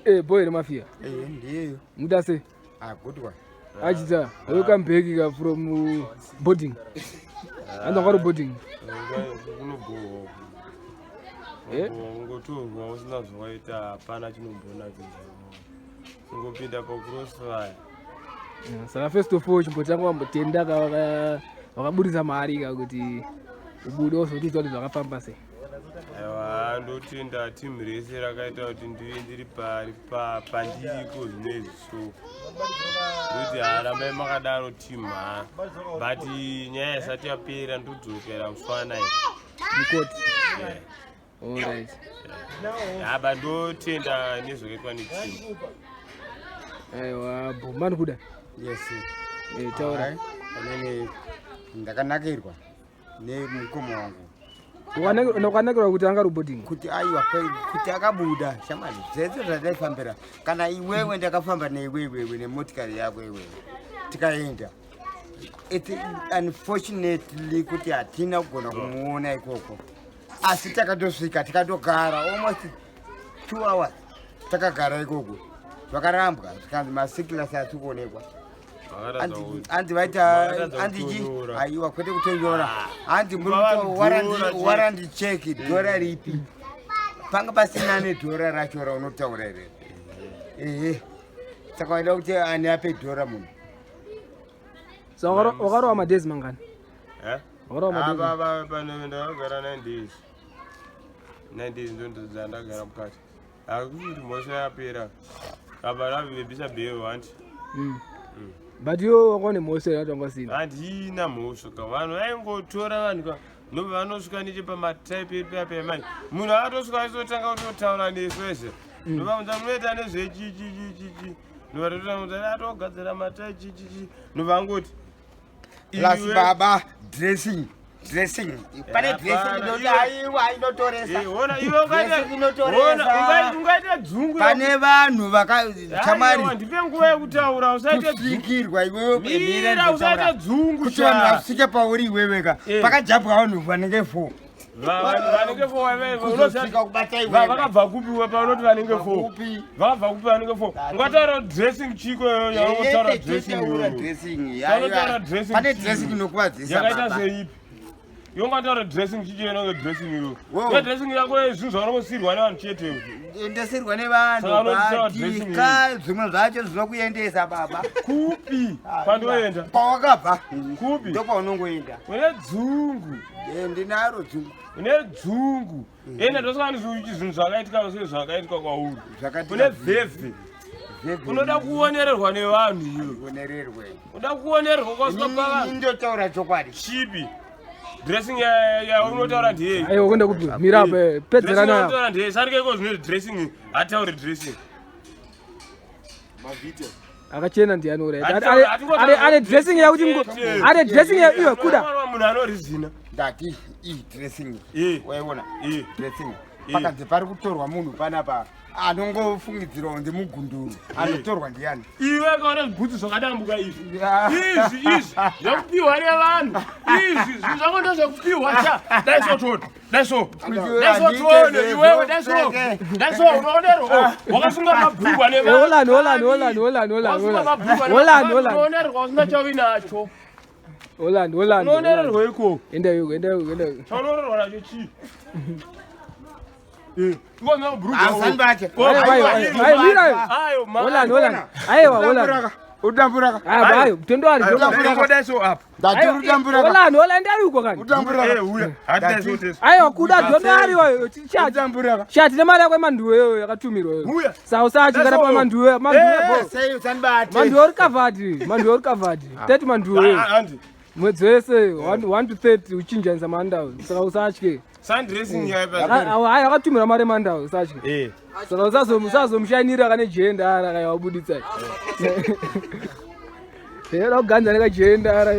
Eh, boy remafia. Eh, ndiyeyo. Muda sei? Ah, good one. Achita, welcome back ka from boarding. Anza kwari boarding. Unobohwa. Eh? Ungotorwa usina zvawaita hapana chinombonakidza. Ungopinda pa crossfire. Saka first of all chimbotanga wambotenda ka vakaburitsa mari ka kuti ubude wozotiudza kuti zvakafamba sei. Aiwa, ndotenda team rese rakaita kuti ndive ndiri pari pandiriko zvinezvi so ndoti harambai makadaro team ha but nyaya isati yapera ndodzokera muswana Mukoti. Alright. Aba ndotenda nezvakaitwa neteam. Aiwa, bomani kuda. Yes. Eh, taura. Inini ndakanakirwa nemukoma wangu. Wakanakirwa kuti anga boarding. Kuti aiwa kuti akabuda shamwari zvese zvataifambira kana iwewe ndakafamba neiwewewe nemotikari yako iwewe tikaenda. It's unfortunately kuti hatina kugona kumuona ikoko asi takatosvika tikatogara almost 2 hours takagara ikoko zvakarambwa zvikanzi masikilasi asi kuonekwa anzi vaita anzi chi aiwa kwete kutonyora anzi muri warandi cheki dhora ripi panga pasina nedhora racho raunotaura here ehe saka waida kuti ani ape dhora munhu. So wakarova madays mangani? Eh? Wakarova madays. Apa pano ndakagara 9 days. 9 days ndo ndagara mukati. Akuti kuti mhosva yapera. Apa ravibisa bhero hanti. But iwe wakaone mhosva here wanga usina? Handina mhosva ka vanhu vaingotora vanhu ka ndobva vanosvika nechepamatype epi apa manje munhu akatosvika achitotanga kutotaura nesu ese ndobva munoita nezvechichichichichi ndobva totaura atogadzira matai chichichi ndobva angoti Plus baba dressing dressing pane dressing inoti aiwa inotoresa. Ona iwe Dressing inotoresa. ungaita dzungu Pane vanhu vakachamari ndipe nguva yekutaura usaite dzungu kusvikirwa iwewe mira usaite dzungu kuti vanhu vasvike pauri iwewe ka Eh. pakajambwa vanhu vanenge four vanenge four kuzosvika kubata iwewe vakabva kupi we paunoti vanenge four Kupi? vakabva kupi vanenge four ungataura dressing chiko yaungotaura dressing Totaura iyoyo. dressing Tanotaura dressing pane chii? dressing inokuvadzisa yakaita baba. seipi iwe ungataura dressing chicho inonge dressing iyoyo Wow. Iwe dressing yako zvinhu zvaunongosirwa nevanhu chete iwe. Endesirwa nevanhu Saka unotaura dressing batika zvimwe zvacho zvinokuendesa baba. Kupi kwandoenda? Pawakabva Kupi? ndopaunongoenda. Une dzungu. Eh, ndinaro dzungu. Une dzungu. Enda ndosaka ndizvi zvinhu zvakaitika sei zvakaitika kwauri. Zvakaitika Une vhevhe. Vhevhe. Unoda kuonererwa nevanhu iwe. Kuonererwe. Unoda kuonererwa kwasvika Inini pavanhu. ndotaura chokwadi. Chipi. Dressing ya unotaura ndiyei. Aiwa kuenda kupi? Mira apa Dressing pedzerana. unotaura ndiyei. Sarike iko zvino dressing hatauri dressing. Akachena ndiani uri? Hatingotaura Ane dressing yakuti chete. ane dressing ya iwe kuda. Munhu anorizina. Ndati iyi dressing. Eh. Waiona? Eh. Dressing. Eh. Pakanzi pari kutorwa munhu panapa anongofungidzirwa kunzi mugunduru anotorwa ndiani? Iwe kaona zvibhutsu zvakadambuka izvi. Izvi izvi zvekupiwa nevanhu. Izvi zvinhu zvako ndezvekupiwa cha. Dai so tione. Dai so. Dai so tione iwewe dai so. Dai so unoonerwa. Wakasunga mabhurugwa nevanhu. Holani, holani, holani, holani, holani, Wakasunga holani. mabhurugwa Holani, nevanhu. holani. Unoorerwa usina chauinacho. Holani, holani. Unoonererwa ikoko. Enda yuko, enda yuko, enda yuko. Chaunoorerwa nacho chii? Eh, iwe mabhurugwa. Asandibate. Aiwa, aiwa, aiwa, mira. Ayo, Holani, holani. Aiwa, holani. Udamburaka. Aiwa, aiwa, tondo ari. Udamburaka. so apa. Ndati udamburaka. Holani, holani, enda yuko kani. Udamburaka. Eh, uya. Hatidai so teso. Aiwa, kuda dondo ari wayo. Chat. Udamburaka. Chat nemari yako yemanduwe iyoyo yakatumirwa iyoyo. Uya. Saka usachigara pamanduwe, manduwe bo. Sei usandibate. Manduwe uri covered, manduwe uri covered. 30 manduwe. Handi. Mwedzi wese 1 to 30 uchinjanisa mandau. Saka usatye. Sundressing yaipa. Hayi akatumirwa mari emandau usatye. Eh. Saka usazomushanira kane jenda ara kaya wabuditsa. Era kuganza nekajenda ara.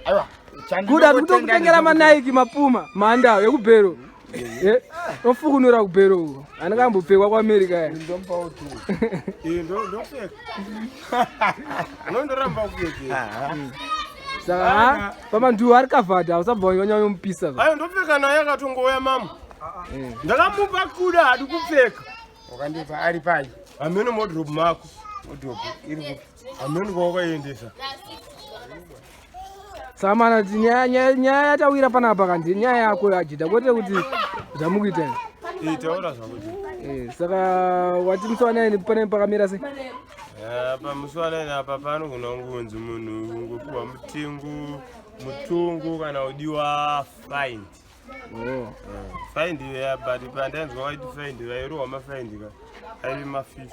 Aiwa. Kuda kutokutengera maNike mapuma mandau ekubhero. Ofukunura kubhero uko. Anenge ambopfekwa kuAmerica aya. Ndomupawo tu. Eh, ndo ndopfeka. Unondoramba kupfeka. Saka ha, pamanduwe ari covered hausabva wanyanyomupisa. Ayo ndopfeka naye akatongouya mama. Ndakamupa kuda hadi kupfeka. Wakandipa ari pai? Hameno modrop mako. Modrop iri kupi? Hameno kwawakaendesa. Saka mana kuti nyaya yatawira panapa kandi nyaya yako yajita kwete kuti zvamukuita izvi. Eh, taura zvako. Eh, saka wati musi wa9 pane pakamira sei? Pamusi wa9 apa panogona kungonzi munhu kungopiwa mutengo mutongo kana udiwa find. Oh. Find yeah, but pandainzwa vaiti find vairohwa mafind ka aive ma50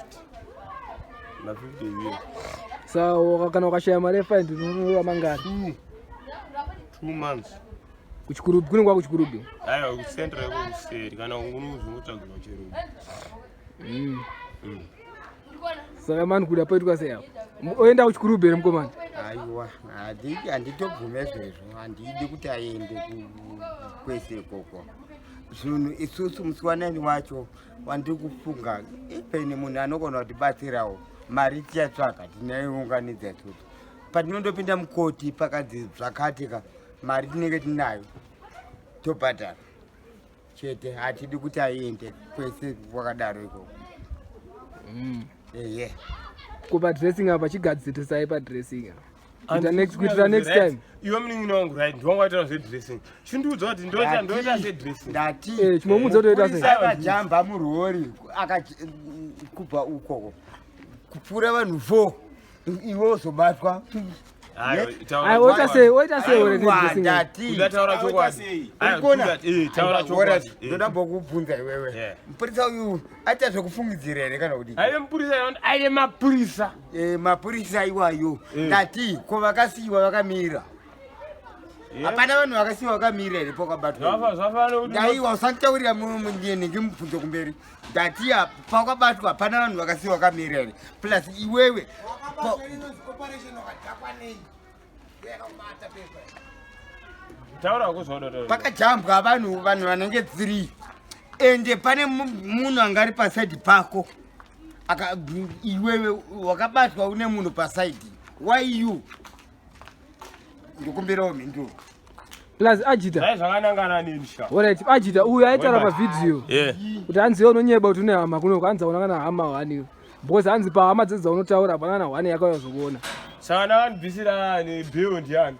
ma50 euro. Saka kana ukashaya mari yefind unonowa mangani? 2 months. Kuchikurubi kunenge kwakuchikurubi. Aiwa, kucentra iko kuseri kana unozongotsvagirwa chero. Saka mani kuda paitwa sei apo? Oenda kuchikurubi here mukomana? Aiwa, handitobvume zvezvo, handidi kuti aende kwese ikoko. Zvinhu isusu musi wa9 wacho wandiri kufunga, ipeni munhu anogona kutibatsirawo mari tichatsvaga, tinaiunganidza isusu. Patinondopinda mukoti pakanzi zvakati ka, mari tinenge tinayo, tobhadhara chete. Hatidi kuti aende kwese kwakadaro ikoko. Eye. Ko padressing apa, chigadzirisai padressing apa. Kuitira next time. Iwe munin'ina wangu, right, ndiwangaitaura zvedressing, chindiudza kuti ndoita zvedressing. Ndati Eh, chimomudza kuti oita sei? Akajamba murori kubva ukoko kupfuura vanhu 4, iwe uzobatwa. Ai, oita sei, oita sei ore nedressing? Ndati Taura chokwadi. Urikuona? Taura chokwadi. Ndoda mbokubvunza iwewe. Mupurisa uyu aita zvekufungidzira here kana kuti Aive mupurisa, aive mapurisa. Eh, mapurisa iwayo. Ndati ko vakasiyiwa vakamira, hapana vanhu vakasiyiwa vakamira here pakabatwa? Zvafanira kuti Ndaiwa, usanditaurira nhingi mubvunzo kumberi. Ndati pakabatwa hapana vanhu vakasiyiwa vakamira here? Plus iwewe Taura ko zvauda taura. Pakajambwa vanhu vanenge 3, ende pane munhu anga ari pasaidi pako. Iwewe wakabatwa une munhu pasaidi, why you? Ndikumbirawo mhinduro. Plus ajita. Dai zvakanangana neni sha. Alright, ajita uyu aitaura pavhidhiyo kuti hanzi iwe unonyeba kuti une hama kunoko, hanzi hauna kana hama one, because hanzi pahama dzedzi dzaunotaura hapana kana one yakauya zokuona. Saka ndakandibvisira nebill ndiani?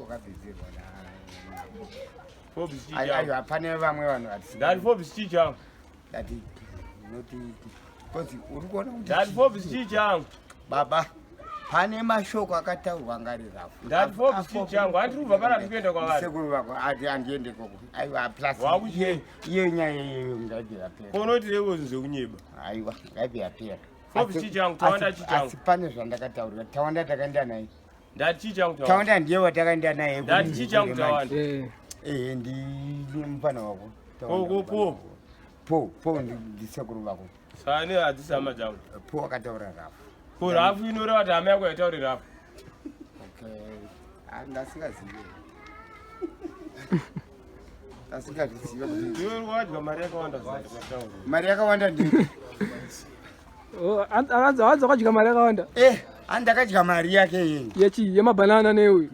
Wakabvisirwa. Forbes chii changu? Aiwa, pane vamwe vanhu vatisi. Ndati Forbes chii changu? Ndati noti because uri kuona kuti Ndati Forbes chii changu? Baba, pane mashoko akataurwa ngari rafu. Ndati Forbes chii changu? Handiri kubva pana, ndiri kuenda kwavari. Sekuru vako ati handiende koko. Aiwa, plus Wakuchei? Iyo nyaya iyoyo ngaibve yapera. Konotireko zvekunyeba. Aiwa, ngaibve yapera. Forbes chii changu? Tawanda chii changu? Asi pane zvandakataurira. Tawanda takaenda naye. Ndati chii changu, Tawanda? Tawanda ndiye watakaenda naye. Ndati chii changu, Tawanda? Eh. Ehe, ndi mufana wako. Tawanda Ko, mufana po. wako. Po, po ndisekuru vako. Sani hadzisi hama dzangu. Po akataura rafu. Ko rafu inoreva kuti hama yako yaitaure rafu? Okay. Ah, ndasingazivi, ndasingazviziva kuti Iwe uri wadya mari yakawanda zvataura. Mari yakawanda ndi Oh, hanzi wakadya mari yakawanda. Eh, handakadya mari yake yeye. Yechi yemabhanana neuyu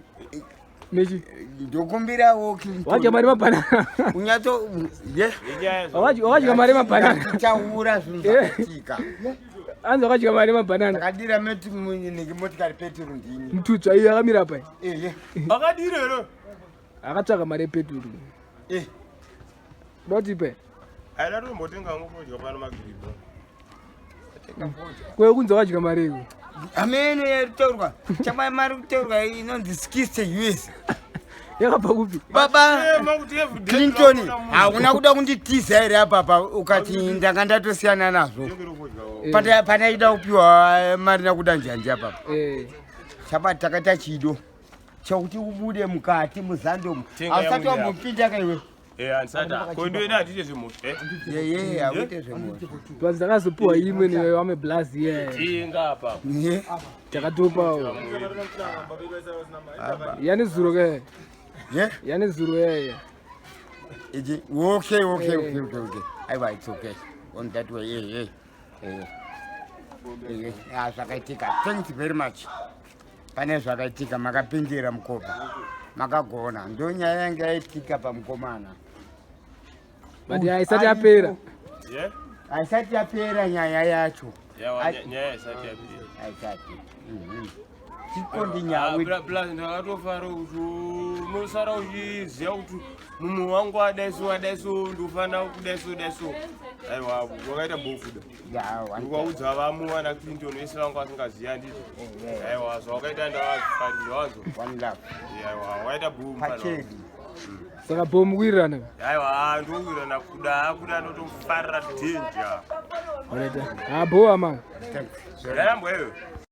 nechi? Ndokumbirawo Clinton. Wadya mari yemabhanana. Unyatso ye. Wakadya mari yemabhanana. Taura zvinhu zvakaitika. Hanzi wakadya mari yemabhanana. Ndakadira motikari peturu ndini. Mututsva iyo yakamira pai. Ehe. Akadira here? Akatsvaka mari yepeturu. Doti pe. Aida tombotenga ngofodya pano magiripo. Kwe kunzi wakadya mari iko. Amene yaritaurwa chamai, mari kutaurwa inonzi 60 US. Yakabva kupi? Baba Clinton, hauna kuda kunditiza here apapa ukati ndanga ndatosiyana nazvo? Panaida kupiwa mari nakuda njanji apapa. Chaba takaita chido chokuti ubude mukati muzandomu. Tenga Hausati yamude. wambopinda kaiwe. Handisati kondoenda, handiite zvemhosva. Yeye, hauite zvemhosva. Plus takazopiwa imwe nevamwe blazi ye. Tinga apa. Takatopawo. Yani zuro ke. Ye? Yani zuro yeye. Iji, okay. Aiwa, it's okay. On that way, yeah. Eh. Eh, ah, zvakaitika. Thanks very much. Pane zvakaitika, makapindira mukopa. Makagona. Ndo nyaya yanga yaitika pamukomana. But haisati yapera. Yeah? Haisati yapera nyaya yacho. Yawa, nyaya isati yapera. Haisati. Chikondinyawe. Ah, plus ndakatofara kuti unosara uchiziva kuti mumwe wangu adaiso adaiso, ndofana kudaiso daiso. Aiwa, wakaita bofuda. Ukaudza vamwe vana Clinton vese vanga vasingazivi, handiti? Aiwa, zvawakaita ndavazvifarira wazo. One love. Aiwa, wakaita boo mufana wangu. Pachedu. Saka bo mukuwirirana. Aiwa, ndowirirana kuda kuda, ndotofarira danger. Alright. Ah, bo ama. Thanks. Yarambwa iwe.